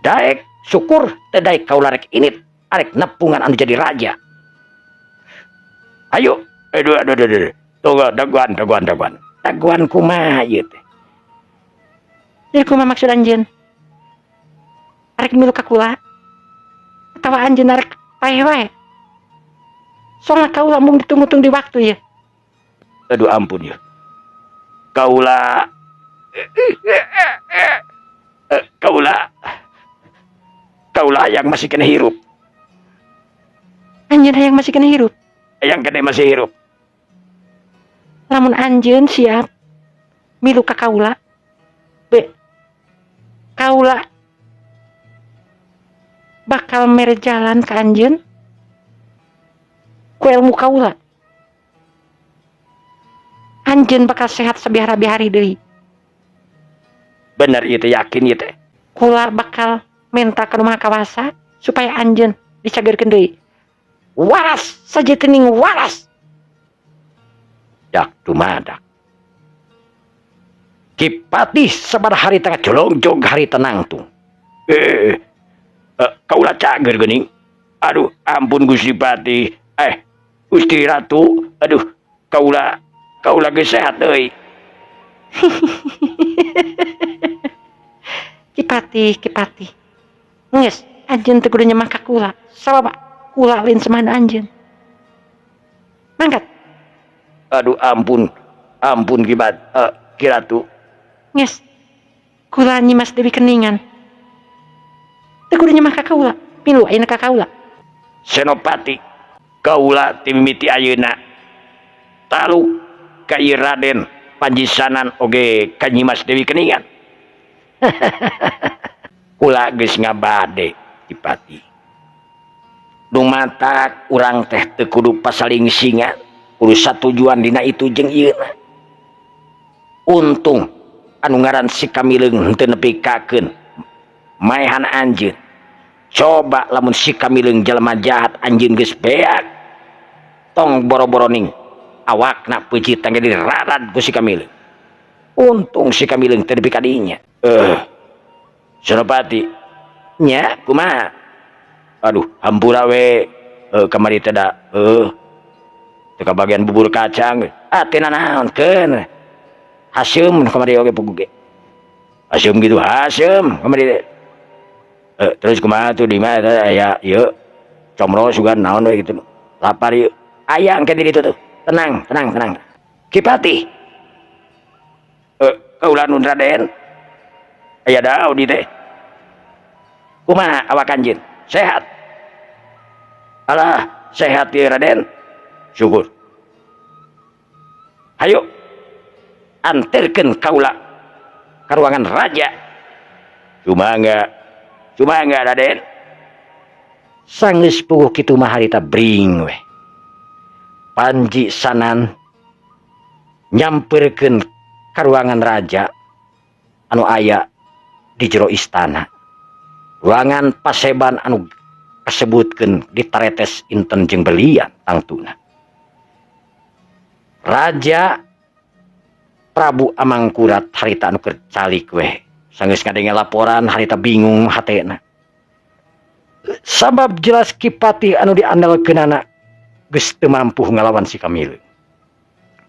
Daek syukur teh daek kaula rek init arek nepungan anu jadi raja. Ayo, aduh aduh aduh aduh. Tunggu, daguan daguan daguan. Daguan kumaha ieu teh? Jadi kumaha maksud anjeun? Arek milu ka kula? Atawa anjeun arek paeh wae? Soalna kaula mung ditunggu-tunggu di waktu ya. Aduh ampun ya. Kaula kaula kaula yang masih kena hirup. Anjeun hayang masih kena hirup. Hayang kena masih hirup. Lamun anjeun siap milu ka kaula, be kaula bakal mere jalan ka anjeun ku ilmu kaula. Anjeun bakal sehat sabihara-bihari deui. Bener ieu teh, yakin ieu teh. Kula bakal minta ka nu Maha Kawasa supaya anjeun dicageurkeun deui. Waras sajetening waras. Dak dumadak. Ki Patih sabaraha hari tengah jolongjong hari tenang tuh. Kaula cager geuning. Aduh, ampun Gusti Patih. Gusti Ratu, aduh, kaula kaula geus sehat euy. Ki Patih, Ki Patih. Geus, anjeun teu kudu nyemah ka kula. Sabab kula lain semahan anjeun. Mangkat. Aduh, ampun. Ampun Ki Ki Ratu. Geus. Kula Nyimas Dewi Keningan. Teu kudu nyemah ka kaula. Milu ayeuna ka kaula. Senopati, kaula ti mimiti ayeuna taluk ka ieu Raden Panjisanan oge ka Nyimas Dewi Keningan. Kula geus ngabade Ki Patih. Dumatak urang teh teu kudu pasaling singa, kudu satujuan dina itu jeung ieu. Untung anu ngaran si Kamileung henteu nepikakeun maehan anjeun. Coba lamun si Kamileung jelema jahat anjeun geus beak. Tong boro-boro ning awakna peucit tangge dirarad ku si Kamileung. Untung si Kamileung teu nepi ka dinya. Senopati nya kumaha? Aduh, hampura we kamari teh da teu kabagian bubur kacang. Ah, teu nanaon keun. Haseum kamari oge pugu ge. Haseum gitu, haseum kamari teh. Terus kumaha tuh di mana teh aya ieu comro sugan naon we gitu. Lapar ieu. Aya engke di ditu tuh. Tenang, tenang, tenang. Ki Patih. Kaula nun Raden. Aya daun di teh. Kumaha awak anjeun? Sehat. Alah, sehat ieu Raden. Syukur. Hayu. Anterkeun kaula ka ruangan raja. Sumangga, sumangga, Raden. Sanggeus puguh kitu mah harita bring weh. Panji Sanan nyamperkeun ka ruangan raja anu aya di jero istana. Ruangan paseban anu kasebutkeun ditaretes inten jeung belian tangtuna. Raja Prabu Amangkurat harita anu keur calik weh. Sanggeus ngadenge laporan harita bingung hatena. Sabab jelas Ki Patih anu diandalkeunana geus teu mampu ngalawan si Kamileung.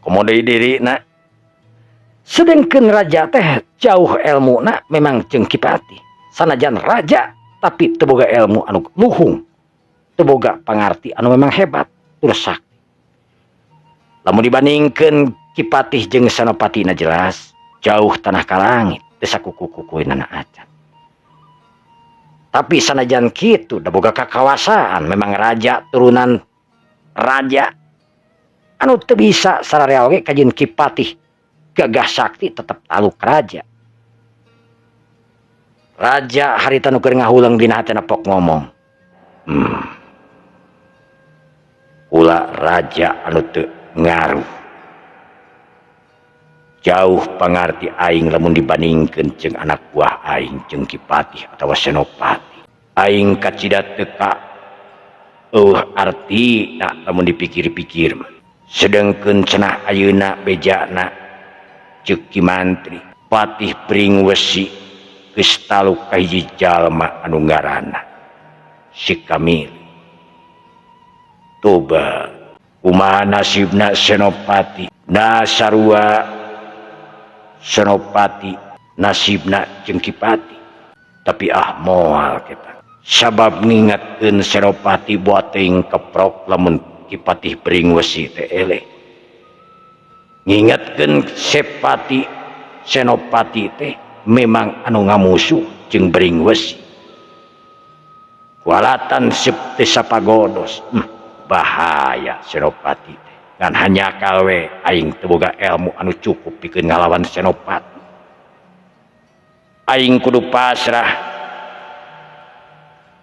Komo deui dirina. Sedengkeun raja teh jauh elmuna memang jeung Ki Patih. Sanajan raja tapi teu boga ilmu anu luhung. Teu boga pangarti anu memang hebat tur sakti. Lamun dibandingkeun Ki Patih jeung Senopatina jelas jauh tanah ka langit, teu sakuku-kukueunana acan. Tapi sanajan kitu da boga kakawasaan, memang raja turunan raja anu teu bisa sararea oge kajieun Ki Patih gagah sakti tetep taluk raja. Raja harita nu keur ngahuleng dina hatena pok ngomong. Kula raja anu teu ngaruh. Jauh pangarti aing lamun dibandingkeun jeung anak buah aing jeung Ki Patih atawa Senopati. Aing kacida teu ka eueuh artina lamun dipikir-pikir mah. Sedengkeun cenah ayeuna bejana ceuk Ki Mantri Patih Pringwesi geus taluk ka hiji jalma anu ngaranna si Kamil. Toba kumaha nasibna Senopati? Na sarua Senopati nasibna jeung Ki Patih. Tapi ah moal kita. Sabab ngingatkeun Senopati boa teuing keprok lamun Ki Patih Pringwesi teh eleh. Ngingatkeun Sepati Senopati teh memang anu ngamusuh jeung Pringwesi. Kualatan teu sapagodos. Bahaya Senopati teh. Ngan hanya we aing teu boga ilmu anu cukup pikeun ngalawan Senopati. Aing kudu pasrah.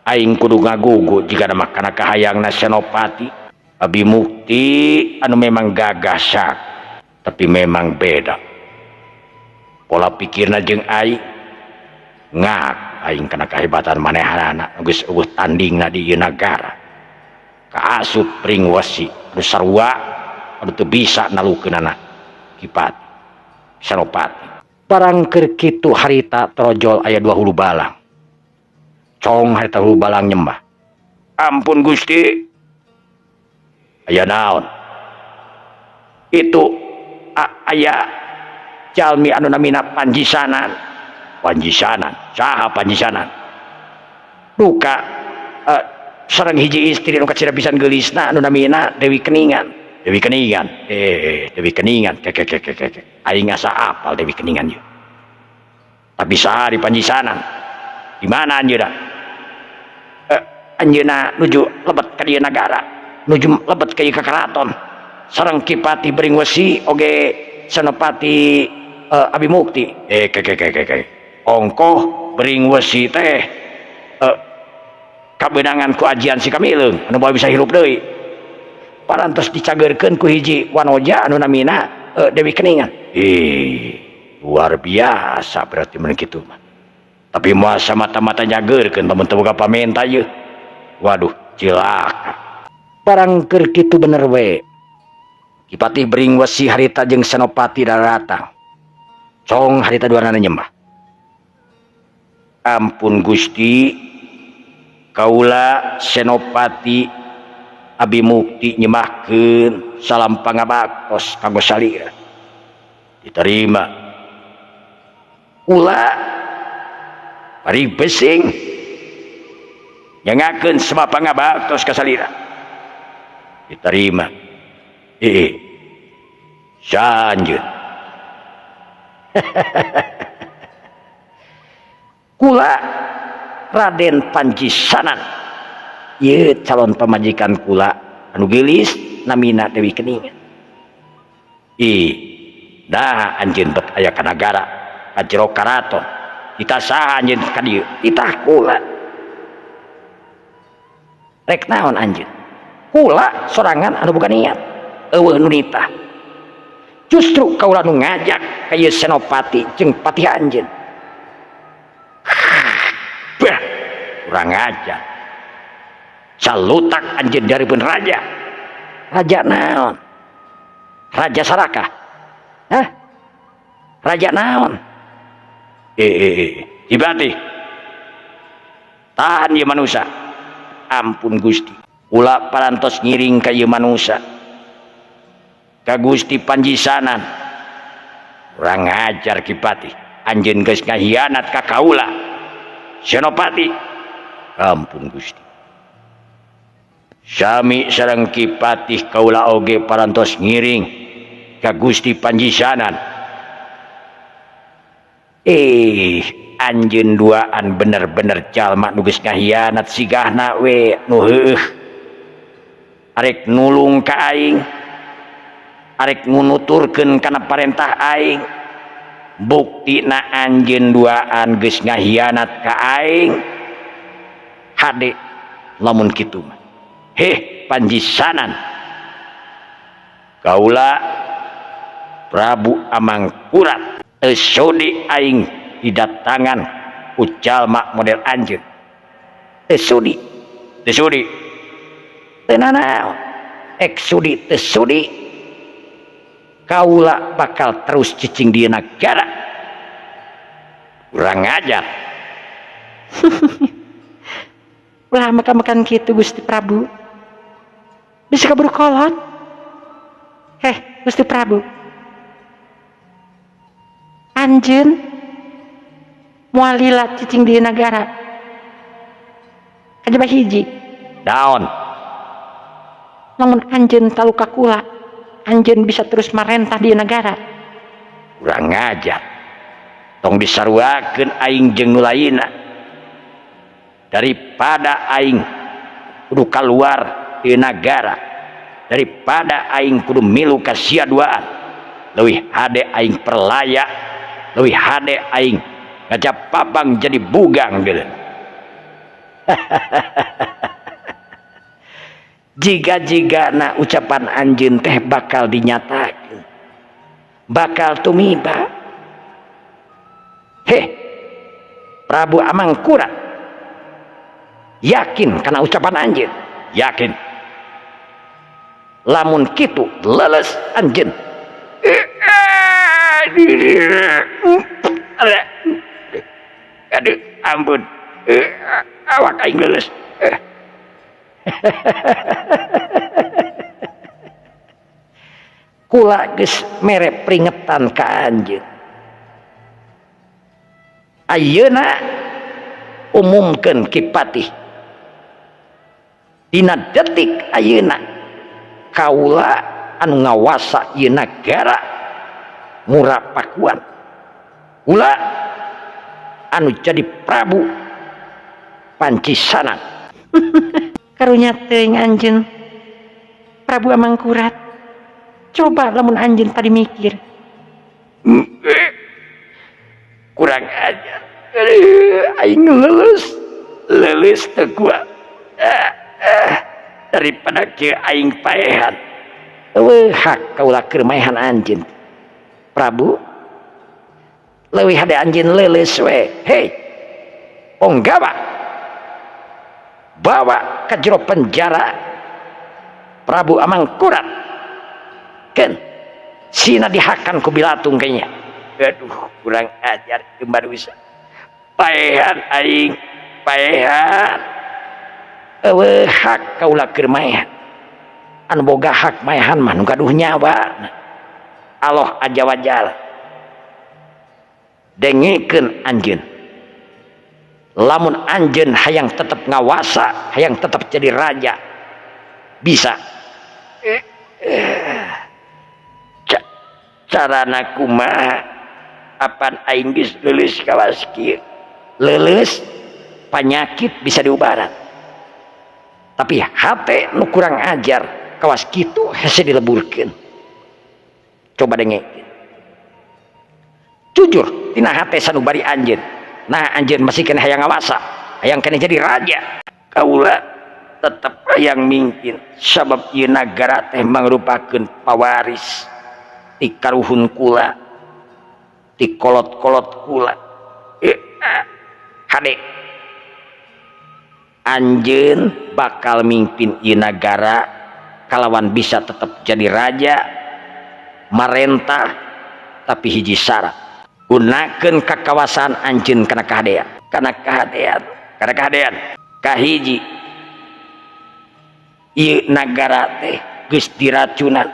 Aing kudu ngagugu jika makana kahayangna Senopati. Abi Mukti anu memang gagah sak, tapi memang beda pola pikirna jeung aing. Ngak aing kana kehebatan manehanana geus eueuh tandingna di ieu nagara. Kaasup Pringwesi anu sarua anu teu bisa nalukeunana Ki Patih Senopati. Barang keur kitu harita torojol aya dua hulu balang. Cong harita hulu balang nyembah. Ampun Gusti. Aya naon? Itu aya jalmi anu namina Panjisanan. Panjisanan? Saha Panjisanan? Duka sareng hiji istri nu kacida pisan geulisna anu namina Dewi Keningan. Dewi Keningan. Dewi Keningan. Ke ke ke ke ke. Aing asa apal Dewi Keningan ieu. Tapi saha di Panjisanan? Di mana anjeunna? Anjeunna nuju lebet ka dieu nagara, nuju lebet ka ieu ka karaton. Sareng Ki Patih Pringwesi oge Senopati Abi Mukti. Ke ke ke ke ke. Ongkoh Pringwesi teh kabeunangan ku ajian si Kamileung anu bae bisa hirup deui. Parantos dicageurkeun ku hiji wanoja anu namina Dewi Keningan. Luar biasa berarti mun kitu mah. Tapi moal mata-mata nyageurkeun lamun teu boga pamenta ieu. Waduh, cilaka. Barang keur kitu bener we. Ki Patih Pringwesi harita jeung Senopati daratang. Cong harita duanana nyembah. Ampun Gusti, kaula Senopati Abi Mukti nyembahkeun salam pangabaktos kanggo salira. Diterima. Kula Pari Besing nyangakeun semua pangabaktos ka salira. Diterima. Sanjeun. Kula Raden Panjisanan. Ieu calon pamajikan kula anu geulis namina Dewi Keningan. Ih, Nah anjeun bet aya ka nagara ka jero karaton. Kita saha anjeun ka dieu? Titah kula. Rek naon anjeun? Kula sorangan anu boga niat. Eueuh nu nitah. Justru kaula nu ngajak ka ieu Senopati jeung patih anjeun. Bah, kurang ajar. Salutak anjeun daripun raja. Raja naon? Raja Sarakah. Hah? Raja naon? Ki Patih. Tahan ieu manusa. Ampun Gusti. Kula parantos ngiring ka ieu manusa. Ka Gusti Panjisanan. Kurang ajar Ki Patih. Anjeun geus ngahianat ka kaula. Senopati. Ampun Gusti. Sami sareng Ki Patih kaula oge parantos ngiring ka Gusti Panjisanan. Anjeun duaan bener-bener jalma nu geus ngahianat sigahna we nu heueuh. Arek nulung ka aing, arek ngunuturkeun kana parentah aing. Buktina anjeun duaan geus ngahianat ka aing. Hade lamun kitu mah. Heh Panjisanan. Kaula Prabu Amangkurat teu sudi aing didatangan ku jalma model anjeun. Teu sudi, teu sudi. Teu nanaon. Ek sudi teu sudi. Kaula bakal terus cicing di nagara. Kurang ajar. Ulah makan-makan kitu Gusti Prabu. Bisa kaburu kolot. Heh, Gusti Prabu. Anjeun moal lila cicing di nagara. Kajaba hiji. Naon? Lamun anjeun taluka kula, anjeun bisa terus marentah di nagara. Kurang ajar. Tong disaruakeun aing jeung nu lainna. Daripada aing kudu kaluar di nagara, daripada aing kudu milu ka sia duaan, leuwih hade aing perlaya, leuwih hade aing ngajapabang jadi bugang gitu. Jiga-jiga na ucapan anjeun teh bakal dinyatakeun, bakal tumiba. Heh, Prabu Amangkurat yakin kana ucapan anjeun? Yakin. Lamun kitu leles anjeun. Aduh, ampun. Awak aing leles. Kula geus mere pringetan ka anjeun. Ayeuna umumkeun Ki Patih. Dina detik ayeuna kaula anu ngawasa ieu nagara Mura Pakuan. Kula anu jadi Prabu Pancisanan. Karunya teuing anjeun Prabu Amangkurat. Coba lamun anjeun tadi mikir. Kurang ajar. Aing leuleus. Leuleus teu gua. Daripada kieu aing paehan. Eueuh hak kaula keur maehan anjeun. Prabu leuwih hade anjeun leuleus we. Hei. Ponggawa. Bawa ka jero penjara Prabu Amangkurat. Keun sina dihakan ku bilatung kayaknya. Aduh, kurang ajar ieu manusia. Paehan aing, paehan. Eueuh hak kaula keur maehan. Anu boga hak maehan mah nu gaduh nyawa. Allah aja wajal. Dengekeun anjeun. Lamun anjeun hayang tetep ngawasa, hayang tetep jadi raja, bisa. Carana kumaha? Apan aing geus leuleus kawas kieu? Leuleus panyakit bisa diubaran. Tapi hate nu kurang ajar kawas kitu hese dileburkeun. Coba dengekeun. Jujur tina hate sanubari anjeun. Nah, anjeun masih keneh hayang ngawasa, hayang keneh jadi raja. Kaula tetep hayang mingpin sabab ieu nagara teh mangrupakeun pawaris ti karuhun kula, ti kolot-kolot kula. Hade anjeun bakal mingpin ieu nagara kalawan bisa tetep jadi raja marentah, tapi hiji syarat: gunakeun kakawasaan anjeun kana kahadean, kana kahadean, kana kahadean. Kahiji, ieu nagara teh geus diracunan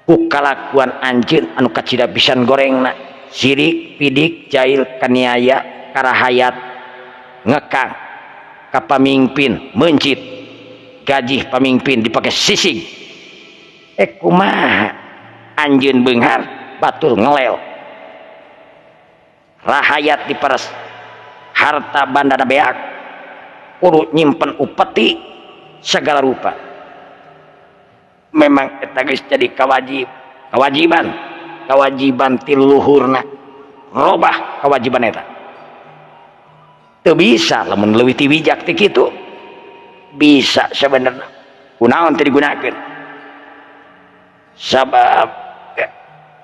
ku kalakuan anjeun anu kacida pisan gorengna, sirik, pidik, jahil, kaniaya, karahayat, ngekang ka pamingpin, meuncit gaji pamimpin dipake sisig. Kumaha anjeun beunghar, batur ngelel, rahayat diperes, harta bandana beak, kudu nyimpen upeti segala rupa. Memang eta geus jadi kewajiban, kewajiban ti leluhurna. Robah kewajiban eta teu bisa lamun leuwih ti bijak ti kitu. Bisa sebenarnya, kunaon teu digunakeun? Sabab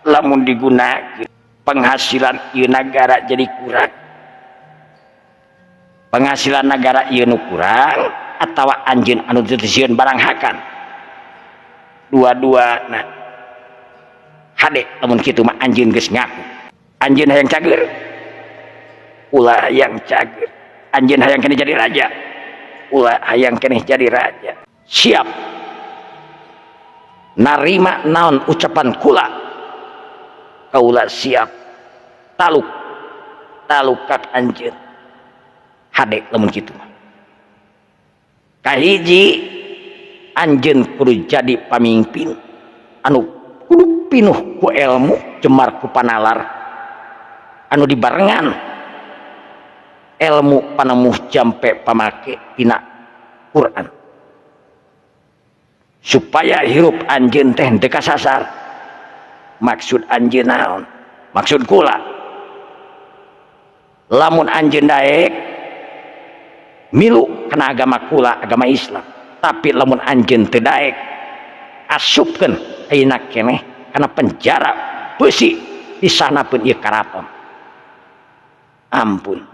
lamun digunakeun, penghasilan ieu nagara jadi kurang. Penghasilan nagara ieu nu kurang atawa anjeun anu teu sieun barang hakan dua-dua. Nah, hade lamun kitu mah. Anjeun geus ngaku anjeun hayang cager, ulah hayang cager. Anjeun hayang keneh jadi raja, ulah hayang keneh jadi raja. Siap narima naon ucapan kula? Kaula siap taluk, taluk ka anjeun. Hade lamun kitu mah. Kahiji, anjeun kudu jadi pamimpin anu kudu pinuh ku ilmu, jemar ku panalar, anu dibarengan ilmu panemuh jampe pamake tina Quran, supaya hirup anjeun teh teu kasasar. Maksud anjeun naon? Maksud kula, lamun anjeun daek milu kana agama kula, agama Islam, tapi lamun anjeun teu daek, asupkeun ayeuna keneh kana penjara besi di sana pun ieu karaton. Ampun,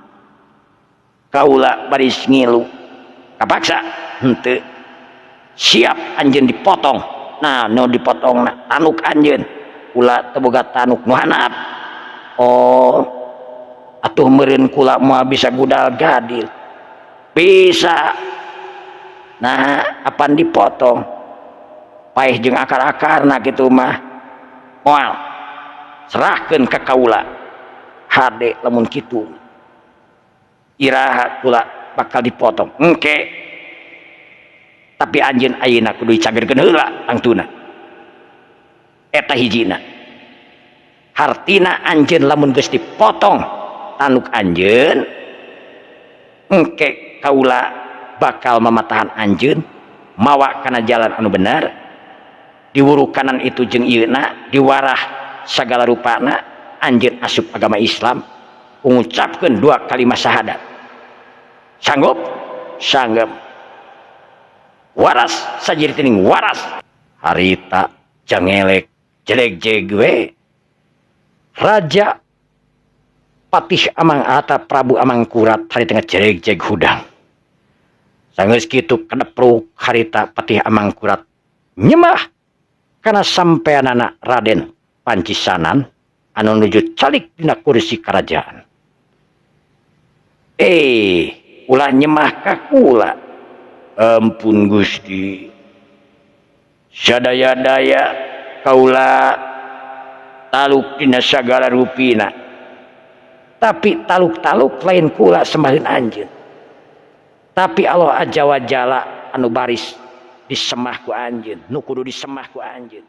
kaula baris ngilu. Kapaksa henteu? Siap anjeun dipotong. Nah, nu dipotong na tanuk anjeun. Kula teu boga tanuk nu handap. Oh, atuh meureun kula moal bisa gudal gadil. Bisa. Nah, apan dipotong paeh jeung akar-akarna kitu mah moal. Serahkeun ka kaula. Hade lamun kitu. Iraha kula bakal dipotong? Engke, tapi anjeun ayeuna kudu dicagerkeun heula tangtuna. Eta hijina. Hartina anjeun lamun geus dipotong tanuk anjeun, engke kaula bakal mamatahan anjeun, mawa kana jalan anu bener, diwurukanan itu jeung ieuna, diwarah sagala rupana. Anjeun asup agama Islam, mengucapkan dua kalimat syahadat. Sanggup? Sanggup. Waras sajiri tining waras. Harita jangelek jelek we Raja Patih Amang Ata Prabu Amangkurat harita jelek jeg hudang. Sanggeus kitu kedepruk harita Patih Amangkurat nyemah kana sampeanana Raden Pancisanan anu nuju calik dina kursi kerajaan. Eh, ulah nyemah ka kula. Ampun Gusti, sadaya-daya kaula taluk dina sagala rupina, tapi taluk-taluk lain kula sembahin anjeun, tapi Allah Azza wa Jalla anu baris disemah ku anjeun, nu kudu disemah ku anjeun.